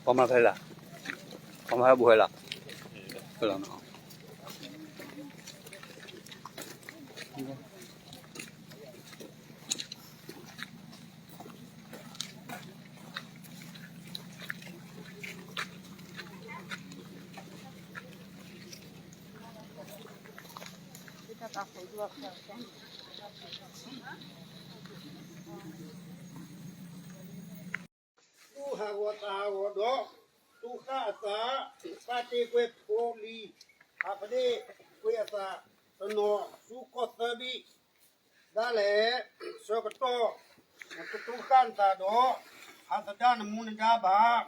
ပှၤမၤဖဲလဲၣ်, ပှၤမၤဖဲဘူးဖဲလဲၣ်, ဖဲလဲၣ်နီၤ. ဟးဂီၤတၢ်ဟးဂီၤဒီး သူၣ်ဃၣ်အသး, ဘၣ်တ့ကွဲးဖိလံၤ, ဟးဖဒ့ၣ်ကွံာ်အသး, တနီၤဆူကီၢ်သၢဘ့ၣ်, ဒၣ်လဲာ်, ဆၢကတီၢ်, နတသူၣ်ဃၣ်နသးဒီး, ဟးသဒၣ်နမူနဒါဘၣ်.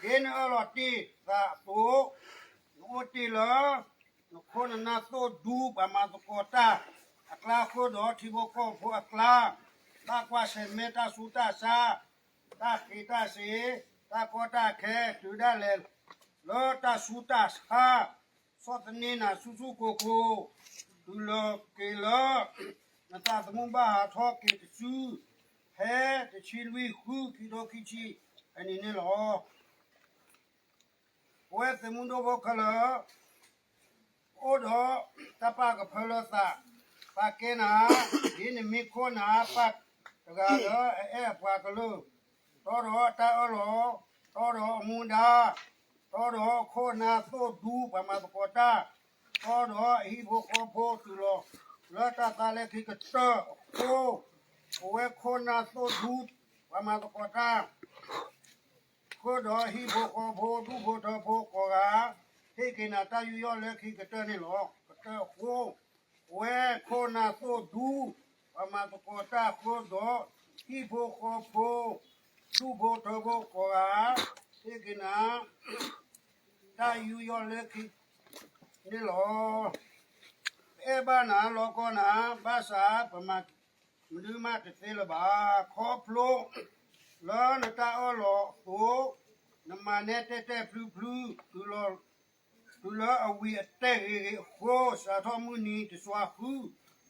ဒ်နအၢၣ်လီၤတ့ၢ်သးအသိး, နအိၣ်တ့ၢ်လၢ နခိၣ်နနၢ်သိၣ်ဒူပှၤမၤသကိးတၢ်အကျါဃုာ်ဒီးထံဖိကီၢ်ဖိအကျါ, ဘၣ်ကွၢ်ဆၢၣ်မဲာ်တၢ်ဆူးတၢ်ဆါ, တၢ်ဃ့းတၢ်စ့ၤ, တၢ်ကီတၢ်ခဲတုၤဒၣ်လဲာ်လၢတၢ်ဆူးတၢ်ဆါ, ဆီၣ်သနံးနၤဆူၣ်ဆူၣ်ကိၢ်ကိၢ်, တုၤလီၤက့ၤလၢ နသးသမူဘၣ်ဟးထီၣ်က့ၤတစု, ဖဲတဆံလွံၢ်ဃုခံထိခံဆံအနံၤန့ၣ်လီၤ. ပဝဲသုးမုၢ်ဒိၣ်ဖိခဲလၢာ်, အိၣ်ဒီးတၢ်ပာ်ကဖၢလၢသး, ပာ်ကဲနၤ, ဒ်နမ့ၢ်ခိၣ်နၢ်ပၢ်တဂၤလၢအအဲၣ်အပှၤကလုာ်, တီဒီးအတၢ်အၢၣ်လီၤ, တီဒီးအမူဒါ, တီဒီးအခိၣ်အနၢ်သိၣ်ဒူပှၤမၤသကိးတၢ်, တီဒီးအဟံၣ်ဖိဃီဖိတုၤလီၤလၢတၢ်သါလဲခံကတၢၢ်အဃိ, ပဝဲခိၣ်နၢ်သိၣ်ဒူပှၤမၤသကိးတၢ် ဃုာ်ဒီးဟံၣ်ဖိဃီဖိဒူၣ်ဖိထၢဖိကိးဂၤ, ဟ့ၣ်က့ၤနၤတၢ်ယူးယီၣ်လၢခံကတၢၢ်န့ၣ်လီၤ. ကတၢၢ်အဃိ, ပဝဲခိၣ်နၢ်သိၣ်ဒူ ပှၤမၤသကိးတၢ်ဃုာ်ဒီးဟံၣ်ဖိဃီဖိ ဒူၣ်ဖိထၢဖိကိးဂၤ, ဟ့ၣ်က့ၤနၤ တၢ်ယူးယီၣ်လၢခံန့ၣ်လီၤ. ပအဲၣ်ဘၣ်နၤလီၤကီနၤ, ဘၣ်ဆၣ်ပမၤမနုၤမးတသ့လၢၤဘၣ်. ခီဖျိလၢနတၢ်အၢၣ်လီၤအသိး, နမၤနဲတဲာ်တဲာ်ဖျုဖျု, တုၤလၢအဝံၤအတဲာ်ဂ့ၤဂ့ၤအဃိ, စးထီၣ်မုၢ်နံၤတစွါဃု,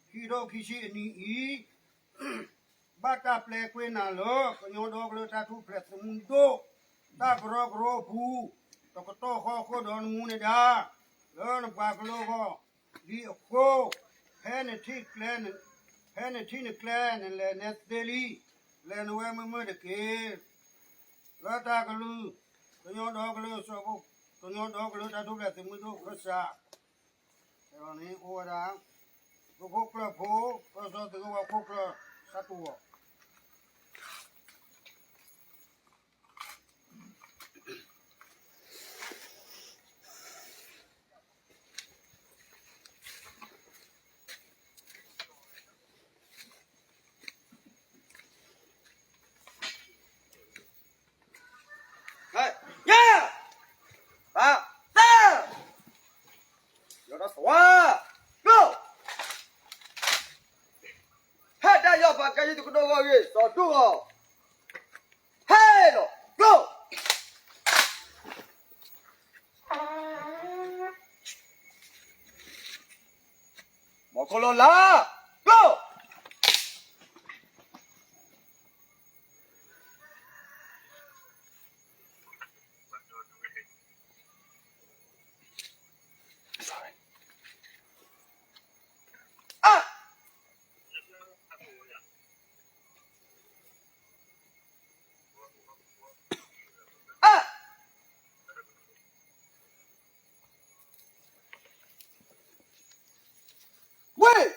ခံထိခံဆံအနံၤအံၤ ဘၣ်တၢ်ပျဲကွံာ်နၤလၢ ကညီဒီကလုာ်တၢ်ထူၣ်ဖျဲးသုးမုၢ်ဒိၣ်, တၢ်ကရၢကရိအပူၤ, တကတီၢ်ဃီဃုာ်ဒီးနမူနဒါ, လၢနပှၤကလုာ်အဂီၢ်, ဒ်အဃိ, ဖဲနထံၣ်ကျဲ, ဖဲနထံၣ်နကျဲ နလဲၤနဲသ့လံ, လဲၤနဝဲမုာ်မုာ်တက့ၢ်. လၢတၢ်ကလုၢ်, ကညီဒီကလုာ်, ကညီဒီကလုာ်တၢ်ထူၣ်ဖျဲးသုးမုၢ်ဒိၣ်ခၢၣ်စး န့ၣ်အိၣ်ဝဲဒၣ်, သုးခိၣ်ကျၢၢ်ဖိ, ပၢစီသုးကဝီၤခိၣ်ကျၢၢ် စးတူၢ်အီၤ. ဟဲ, ယဲ, ပာ်, သၢ, ယီၤတၢ်သဝါ, ကျိ, ဟဲတၢ်ယီၢ်ပာ်ကဲယုၢ်တကဒိၣ်ဂီၢ်ဂ့ၤ စီၤဒူၣ်ဂီၢ်, ဟဲလီၤ, ကျိ မီၤခိၣ်လီၤလၢ, ကျိ, အါ, အါ, ဝ့ၢ်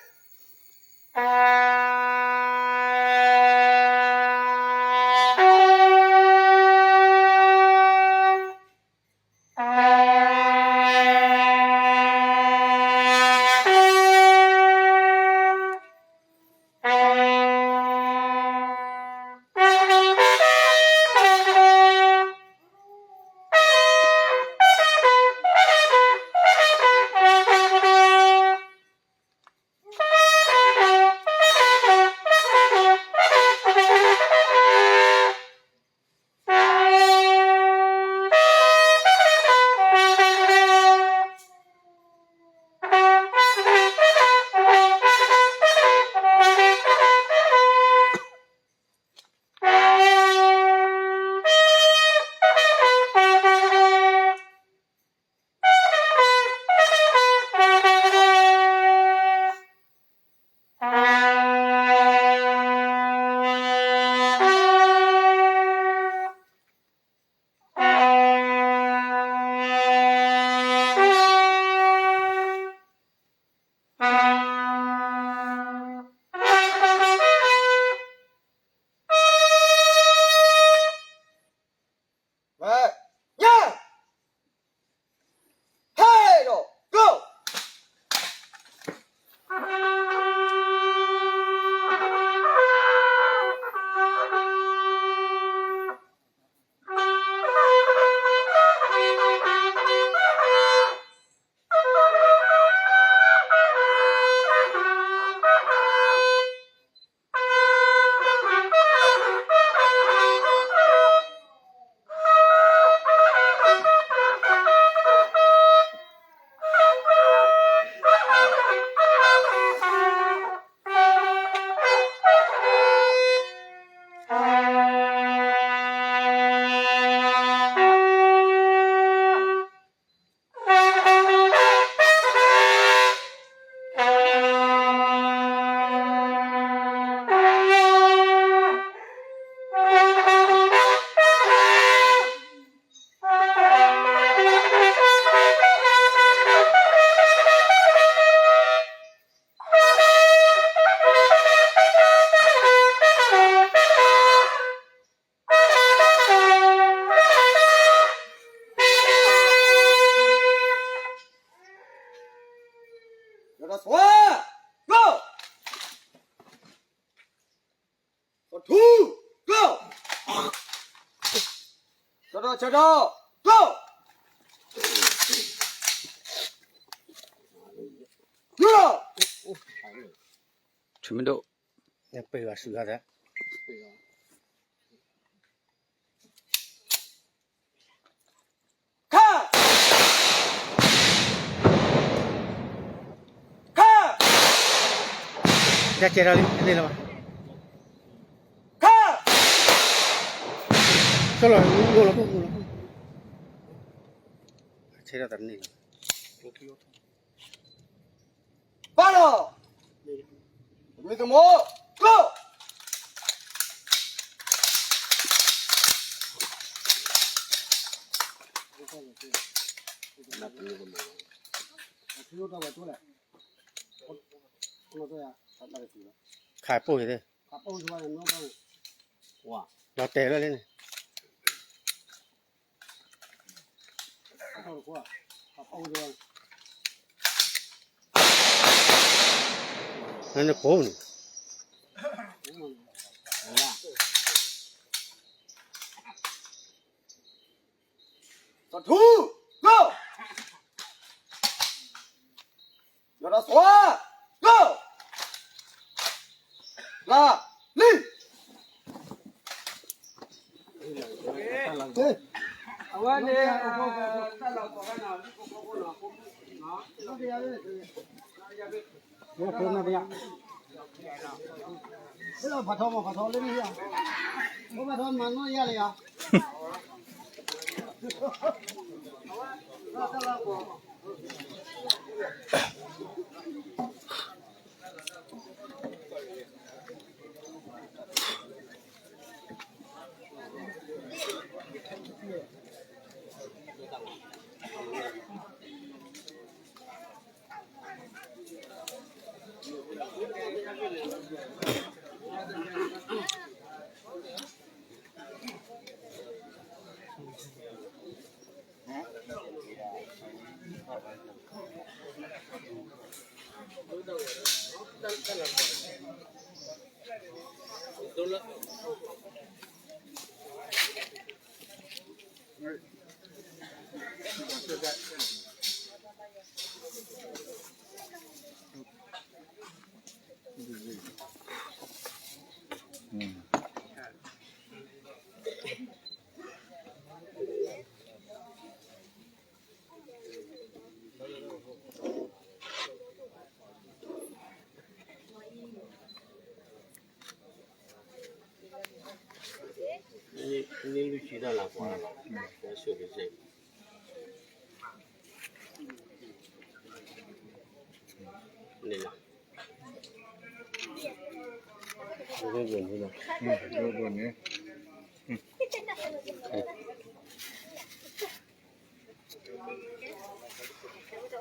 ယီၢ်ဒီးသွါ, ကျိ, သီၣ်ထူ, ကျိ, ဆၢဒီး ဆၢဒီး, ကျိ, ကျိ, ဆူမဒိၣ်, ပ့ၢ်ဘၣ်စုခါသၢ, ခါ, ခါ, တၢ်ကဲထီၣ်လံ တန့ၢ်လၢၤဘၣ်, ခါ, ဆိလီၤ အိၣ်လီၤ အိၣ်လီၤ, ဆဲထီၣ်တန့ၢ်လၢၤ ပၢ်လီၤ, သမံသမိး, ကျိ, ခါပိၢ်က့ၤသ့ၣ်, ဒီးတဲာ်လၢလၢန့ၣ် နကိးန့ၣ် သီၣ်ထူ, ကျိ, ယီၢ်ဒီးသွါ, ကျိ, လါ, လံ. အဝဲန့ၣ် တၢ်လီၢ်ကီၢ်ဝဲနီၤ လံၣ်ဖိဃီဖိနီၤ, ဖိမုၣ်နီၤ, ဖးထီမး ဖးထီလၢန့ၣ်ယါ, ဖိဖးထီမၤနီၢ်ယါလၢယါ, တၢ်လီၢ်ကီၢ်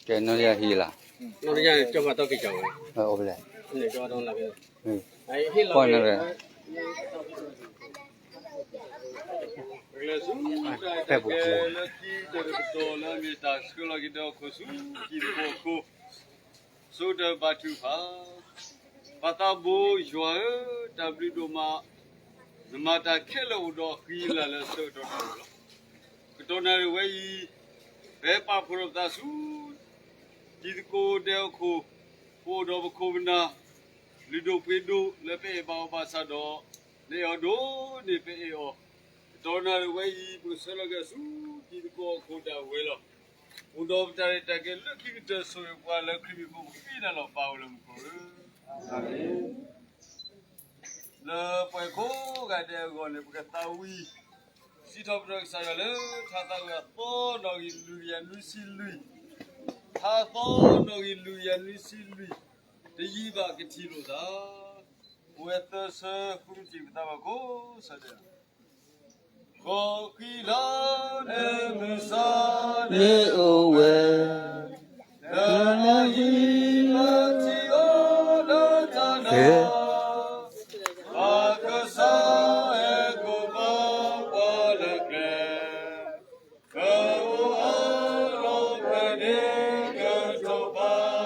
ကဲ နီၢ်တယၢ်ဟံၣ်လီၤ, နီၢ်တယၢ်န့ၣ် ကၠီၣ်ဖးထီၣ်က့ၤကၠီၣ်ဝဲ, အိၣ်ဖဲလဲၣ်, ပှၢ်နရယ်, ဖဲပူၤကၠီၣ် လၢခံတကတီၢ်လၢအမ့ၢ်တၢ်ဆှၢလီၤက့ၤဒီးခိၣ်ဆူတံၤသကိးအခိၣ် ဆိကတၢၢ်ဘါထုကဖၣ်, ပၢ်သးဘိယွၤဧၢ, တၢ်ဘျုးဒိၣ်မး, နမၤတၢ်ခဲလၢာ်အိၣ်ဒီးဃံလၤလၢဆၢကတီၢ်တၢ်ဝဲလီၤ. ကတီၢ်နၣ်ရံၣ်ဝဲအံၤ, ပဟဲပာ်ဖှိၣ်ထီၣ်ပသးဆူ တံၤသကိးဒဲးအခိၣ်, ပအိၣ်ဒီးပခိၣ်ပနၢ်, လုၢ်ဒိၣ်ပှ့ၤဒိၣ်လၢပအဲၣ်ဘၣ်အီၤဘၣ်ဆၣ်ဒီး, နအဲၣ်အီၤဒိၣ်န့ၢ်ပအဲၣ်အီၤ, ကတီၢ်နၣ်ရံၣ်ဝဲအံၤ ပကဆှၢလီၤက့ၤဆူတံၤသကိးအခိၣ်ဒၣ်ဝဲလီၤ. အိၣ်ဒီးပတၢ်ရဲၣ်တၢ်ကျဲၤလၢခံကတၢၢ်ဆိၣ်ဂ့ၤပှၤလၢခရံာ်မံၤအဃိ ပဃ့နၤလီၤ ပၢ်အိၣ်လၢမူခိၣ်ဧၢ, လၢပှၤကိးဂၤဒဲးအဂီၢ်န့ၣ် ပကသးဝံၣ် စံးထီၣ်ပတြၢၤကစၢ်ယွၤလၢ ထါသးဝံၣ်အသီနီၣ်ဂံၢ်လွံၢ်ကယၤနွံဆံလွံၢ်, ထါသီနီၣ်ဂံၢ်လွံၢ်ကယၤနွံဆံလွံၢ်, တယံာ်ဘၣ်ကထံၣ်လိာ်သး, ပဝဲသၢဆၢဃုမုၢ်ထံၣ်ပသးဘၣ်ကိးဆၢဒဲးလီၤ. ဃီဃံလၤန့ၣ်မုၢ်ဆါန့ၣ်အိၣ်ဝဲ, ဒီးနဟံၣ်လၢထံအိၣ်ဒီးတၢ်နၢ်, ပၢ်ကစၢ်ဟဲကိးပှၤလၢကျဲ, ပအိၣ်အလီၢ်ဖဲန့ၣ်ကထီၣ်ဘး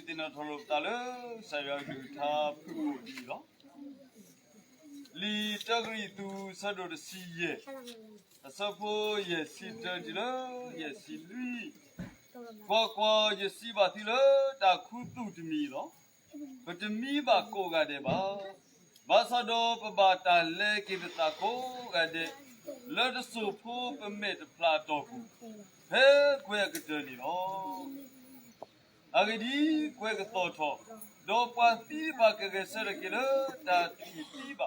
သ့ၣ်နီၣ်ထီၣ်လိာ်ပသးလၢ ကစၢ်ယွၤအကလုၢ်ကထါဖုၣ်ကိာ်ဒ်အံၤလီၤ. လံာ်တၢကရံၣ်သူး အဆၢဒိၣ်တဆံယဲၢ်, အဆၢဖိယဲၢ်ဆံတၢတုၤလၢယဲၢ်ဆံလွံၢ်, ကွၢ်ကွၢ်, ယစံးဘၣ်သုလၢတၢ်ခူသူၣ်တမံၤလီၤ. ပတမံဘၣ်ကိးဂၤဒဲးဘၣ်. ဘၣ်ဆၣ်ဒီးပဘၣ်တၢ်လဲၤက့ၤပသးကိးဂၤဒဲး လၢတစိၢ်ဖိပမဲာ်တဖျၢၣ်အတီၢ်ပူၤ ဖဲကွဲၤအကတၢၢ်န့ၣ်လီၤ. အဂ့ၢ်ဒ်အံၤ, ကွဲၤကသီၣ်ထီၣ်, ဒီးပှၤသံတဖၣ်ကဂဲၤဆၢထၢၣ်က့ၤလၢတၢ်တအုၣ်သံဘၣ်, ဒီးပက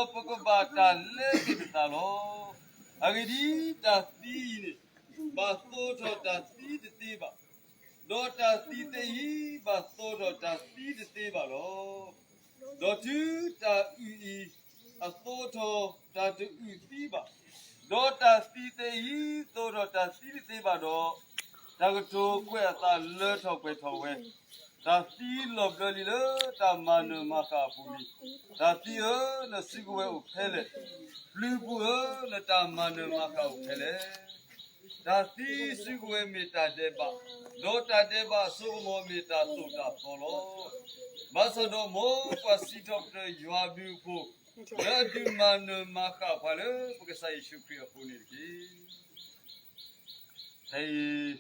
ဘၣ်တၢ်လဲၤက့ၤပသးလီၤ. အဂ့ၢ်ဒ်အံၤ, တၢ်သံအံၤန့ၣ် ဘၣ်သီထီၣ်တၢ်သံတသ့ဘၣ်, ဒီးတၢ်သံသ့ၣ်အံၤ ဘၣ်သီထီၣ်တၢ်သံတသ့ဘၣ်လီၤ. ဒီးတုၤတၢ်အုၣ်အံၤ အသီထီၣ်တၢ်တအုၣ်သံဘၣ်, ဒီးတၢ်သံသ့ၣ်အံၤ သီထီၣ်တၢ်သံတသ့ဘၣ်ဒီး, တၢ်ကတိၤကွဲးအသးလၢထီၣ်ပှဲၤထီၣ်ဝဲ, တၢ်သံလီၤဘျၢလံလၢတၢ်မၤနၢၤမၤဃၣ်အပူၤလံ. တၢ်သံဧၢ, နစုကဝဲၤအိၣ်ဖဲလဲၣ်. ပျုၤပူၤဧၢ, နတၢ်မၤနၢၤမၤဃၣ်အိၣ်ဖဲလဲၣ်. တၢ်သံစုကဝဲၤမ့ၢ်တၢ်ဒဲးဘး, ဒီးတၢ်ဒဲးဘးအစိကမီၤမ့ၢ်တၢ်သိၣ်တၢ်သီလီၤ. ဘၣ်ဆၣ်ဒီးမ်ပှၤစံးထီၣ်ပတြၢၤယွၤအဘျုးအဖှိၣ်, လၢအဒုးမၤနၢၤမၤဃၣ်ပှၤလၢပကစၢ်ယ့ၣ်ၡူးခရံာ်အဃိန့ၣ်တက့ၢ်. ခဲအံၤ,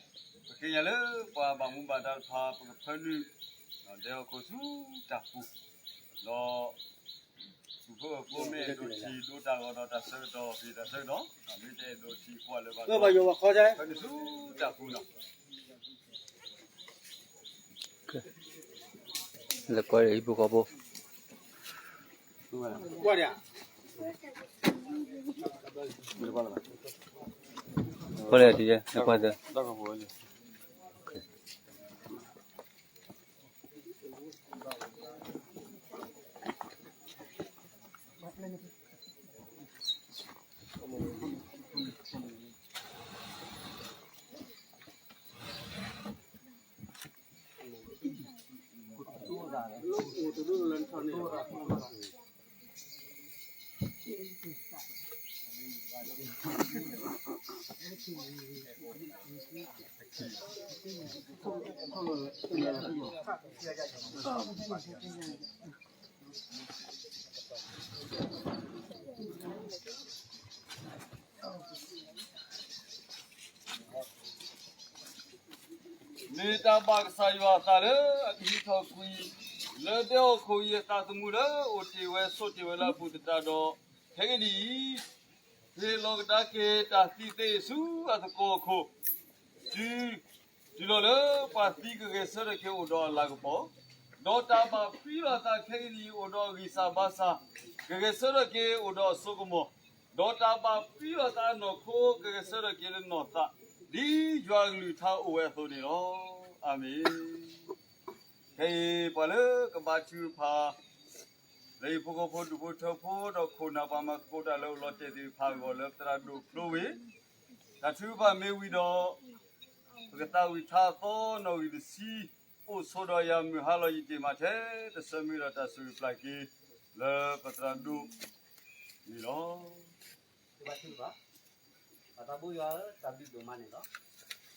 ပဃ့ကညးလၢပှၤဘၣ်မူဘၣ်ဒါတဖၣ် ပကဖၢနုာ်, ဒီးဒဲးဟီၣ်ခိၣ်ဆူတၢ်ပူၤ, ဒီး သူၣ်ဖိအဖိမ့ၢ်အဲၣ်ဒိးထံၣ်ဒိးတၢ်ဂီၤဒီးတၢ်ဆၢကတီၢ် ဟ့ၣ်တၢ်ဆၢကတီၢ်, မ့ၢ်တအဲၣ်ဒိးထံၣ်ကွၢ်လၢၤဘၣ်ဒီး ဖၢနုာ်ဆူတၢ်ပူၤနီၤ. လဲၤကွၢ်ဒီးဟံၣ်ဖိဃီဖိ, ကွၢ်ဒီး, ကွၢ်ဒီး, လဲၤကွၢ်ဒီး မ့ၢ်တၢ်ဘၣ်ကစၢ်ယွၤအသးလၢအကဟံးထီၣ်ကွံာ် လၢဒဲဟီၣ်ခိၣ်အံၤအသးသမူလၢ အိၣ်တ့ၢ်ဝဲဆိးတ့ၢ်ဝဲလၢအပူၤသတးဒီး, ခဲကနံၣ်အံၤ ဟ့ၣ်လီၤကဒါက့ၤတၢ်သံသ့အံၤဆူအသကိးအခိၣ်, တုၤ, တုၤလီၤလၢပှၤသံကဂဲၤဆၢထၢၣ်က့ၤအိၣ်ဒီးအလၤကပီၤ, ဒီးတၢ်ဘၣ်ဖှံလီၤအသးခဲကနံၣ်အံၤအိၣ်ဒီးအဂံၢ်စၢ်ဘါစၢ်, ကဂဲၤဆၢထၢၣ်က့ၤအိၣ်ဒီးအစိကမီၤ, ဒီးတၢ်ဘၣ်ဖှံလီၤအသးအနီၢ်ခိကဂဲၤဆၢထၢၣ်က့ၤလၢနီၢ်သး, ဒ်ယွၤအကလုၢ်ကထါအိၣ်ဝဲအသိးန့ၣ်လီၤ. အၤမ့ၣ်. ခဲအံၤပှၤလၢကဘါထုကဖၣ် လၢဟံၣ်ဖိဃီဖိဒူၣ်ဖိထၢဖိဒီးခိၣ်နၢ်ပှၤမၤသကိးတၢ်လၢအိၣ်လီၤတဲာ်သ့ၣ်တဖၣ်အဂီၢ်လၢပသရၣ်ဒိၣ်ဖျိဝံၤ, တၢ်ထုကဖၣ်မ့ၢ်ဝံၤဒီး, ပကသးဝံၣ်ထါအသီနီၣ်ဂံၢ်တဆံ, အိၣ်ဆိးဒီးယၤမုၢ်ဟါလီၤယံာ်တ့ၢ်မးထဲ, တဆၢမုၢ်ဒီးတၢ်ဆိၣ်ဂ့ၤပျၢ်က့ၤ လၢပသရၣ်ဒိၣ်န့ၣ်လီၤ. ဘါထုကဖၣ်, ပၢ်သးဘိယွၤဧၢ, တၢ်ဘျုးဒိၣ်မးန့ၣ်လီၤ. ဒ်ပဃ့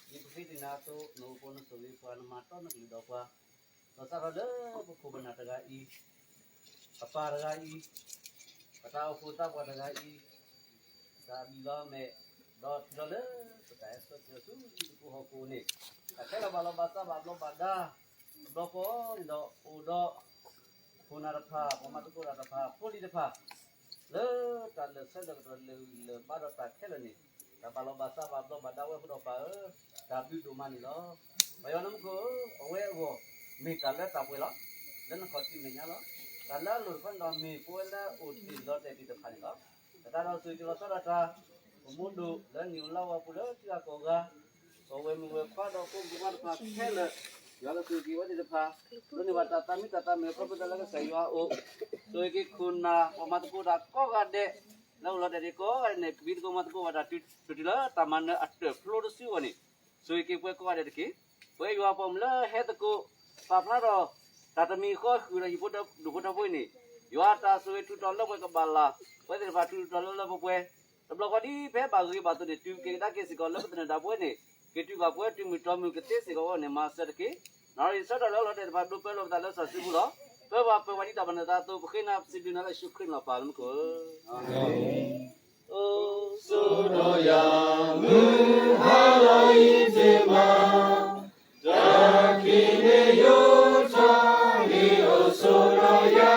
ကညးအသိး နအိၣ်ဖှိၣ်နဆိၣ်ဂ့ၤပှၤ နမၤတီနကလုၢ်ဒီးပှၤ, ဒီးစးထီၣ်လၢပခိၣ်ပနၢ်တဂၤအံၤ, ပပၢ်တဂၤအံၤ, ပတၢ်အိၣ်ဖှိၣ်သးပှၢ်တဂၤအံၤ, တၢ်ဘံၣ်လီၤမဲာ်, ဒီးတုၤလီၤလၢပတၢ်ဟဲဆှၢထီၣ်ဆူထံဖိကီၢ်ဖိအဃိန့ၣ်, တၢ်ခဲလၢာ်ဘၣ်လီၤဘၣ်စးဘၣ်ဘျီးဘၣ်ဒါ, တဘျီဃီန့ၣ်ဒီးအိၣ်ဒီး ခိၣ်နၢ်တဖၣ်, ပှၤမၤသကိးတၢ်တဖၣ်, ဖိလံၤတဖၣ်, လၢတၢ်လၢာ်ဆၢလၢာ်ကတီၢ်လၢာ်ဂံၢ်လၢာ်ဘါဒီးတၢ်ခဲလၢာ်န့ၣ်, တၢ်ဘၣ်လီၤဘၣ်စးဘၣ်ဘျီးဘၣ်ဒါဝဲအဃိဒီးပၢ်ဧၢ, တၢ်ဘျုးဒိၣ်မးန့ၣ်လီၤ. ပၢ်ယွၤလၢမူခိၣ်ဧၢ, အဝဲအဂီၢ်, မ့ၢ်တၢ်လၢတၢ်ပှဲၤလီၤ. လၢနခီၣ်ထံးမဲာ်ညါလီၤ. တၢ်လၢအလိၣ်တခီန့ၣ်ဒီး မ့ၢ်ပဝဲလၢအိၣ်တ့ၢ်လီၤတဲာ်သ့ၣ်တဖၣ်န့ၣ်လီၤ. တၢ်ဒီးဆိၣ်ဂ့ၤက့ၤလီၤဆီဒၣ်တၢ်, ပမိၢ်ဒိၣ်လၢနံၣ်လါဝါပူၤလၢထံဂၤကီၢ်ဂၤ, ပဝဲမုၢ်ဝဲခွါဒီးကိးမုၢ်မါတဖၣ်ခဲလၢာ်, ယွၤကဆိၣ်ဂ့ၤက့ၤဝဲသ့ၣ်တဖၣ်, ဒိးန့ၢ်ဘၣ်တၢ်သးမံတၢ်သးမုာ်ခီဖျိလၢကစၢ်ယွၤအအိၣ်, ဆိၣ်ဂ့ၤက့ၤခိၣ်နၢ်ပှၤမၤသကိးတၢ်ကိးဂၤဒဲး, လၢအိၣ်လီၤတဲာ်ဒံးကိးဂၤဒဲးန့ၣ် ကဘံသကိးမၤသကိးဘၣ်တၢ်တုၤတုၤလၢတၢ်မၤနၢၤအတၢၢ်ဖျိတစုအဂီၢ်န့ၣ်, ဆိၣ်ဂ့ၤက့ၤပှၤကိးဂၤဒဲးတက့ၢ်. ပဝဲယွၤပှၤမုၢ်လၢဟဲသကိး, ပာ်ဖျါထီၣ်, တၢ်တမံၤဃီဃုာ်ဒီးဟံၣ်ဖိဃီဖိအဃိန့ၣ်, ယွၤတၢ်ဆိၣ်ဂ့ၤထူးတီၤလၢပှဲၤကဘၣ်လၢ်, ပဝဲသ့ၣ်တဖၣ်ထူးတီၤလၢလၢပှဲၤပှဲၤ, တဘျီဃီဒ်ဖဲဘၣ်ဂ့ၤဘၣ်သိးန့ၣ် တုၤက့ၤကဒါက့ၤစ့ၢ်ကီးလၢပသနၢၣ်ဒၣ်ပဝဲန့ၣ်, က့ၤတုၤဘၣ်ပဝဲတုၤမုၢ်တီမုၢ်ကသ့စ့ၢ်ကီးအဂီၢ်န့ၣ် မၤစၢၤတက့ၢ်. နၣ်ရံၣ်ဆၢထၢၣ်လၢလီၤတဲာ်တဖၣ် ဒိးပၢလီၤပသးလၢစီၤစုပူၤလီၤ. ပၢပှၤပၢပှၤဒ်တၢ်ပနီၣ်သးအသိး ပဃ့နၤစံးဘျုးနၤလၢယ့ၣ်ၡူးခရံာ်န့ၣ်လီၤ. ပၢ်လၢမူခိၣ်ဧၢ, အိၣ်ဆိးဒီးယၤ မုၢ်ဟါလီၤအံၤတ့ၢ်မး, တၢ်ခံးန့ၣ်ယိထီၣ်လံ အိၣ်ဆိးဒီးယၤ,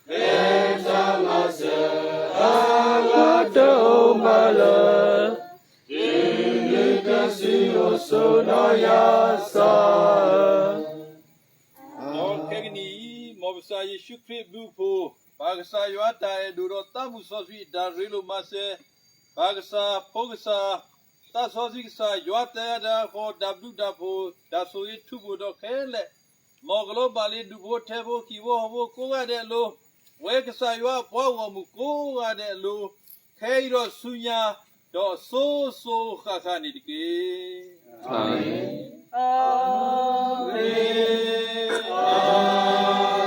ဖဲတၢ်မၤစၢၤအလီၢ်တအိၣ်မးလၢၤ, တုၤနုၤတစု အိၣ်ဆိးဒီးယၤစၢ်ဧၢ. ဒီးခဲကနံၣ်အံၤ မ်ကစၢ်ယ့ၣ်ၡူးခရံာ်အဘျုးအဖှိၣ်, ပၢ်ကစၢ်ယွၤအတၢ်အဲၣ်ဒိၣ်ဒီးသးမုၢ်စီဆှံအတၢ်ရ့လိာ်မၤစၢၤ, ပၢ်ကစၢ်, ဖိကစၢ်, သးစီဆှံကစၢ်, ယွၤတၢ်အဲၣ်တၢ်ဃီ, တၢ်ဘျုးတၢ်ဖှိၣ်, တၢ်ဆိၣ်ဂ့ၤထူဖိဒီးခဲလၢာ်, မ်ကလီၤဘၣ်လံဒူၣ်ဖိထၢဖိ ဟံၣ်ဖိဃီဖိကိးဂၤဒဲးအလိၤ, ပဝဲကစၢ်ယွၤအပှၤဂီၢ်မုၢ်ကိးဂၤဒဲးအလိၤ, ခဲအံၤဒီးဆူညါ, ဒီးစိၤစိၤဃၣ်ဃၣ်န့ၣ်တက့ၢ်. အၤမ့ၣ်, အၤမ့ၣ်.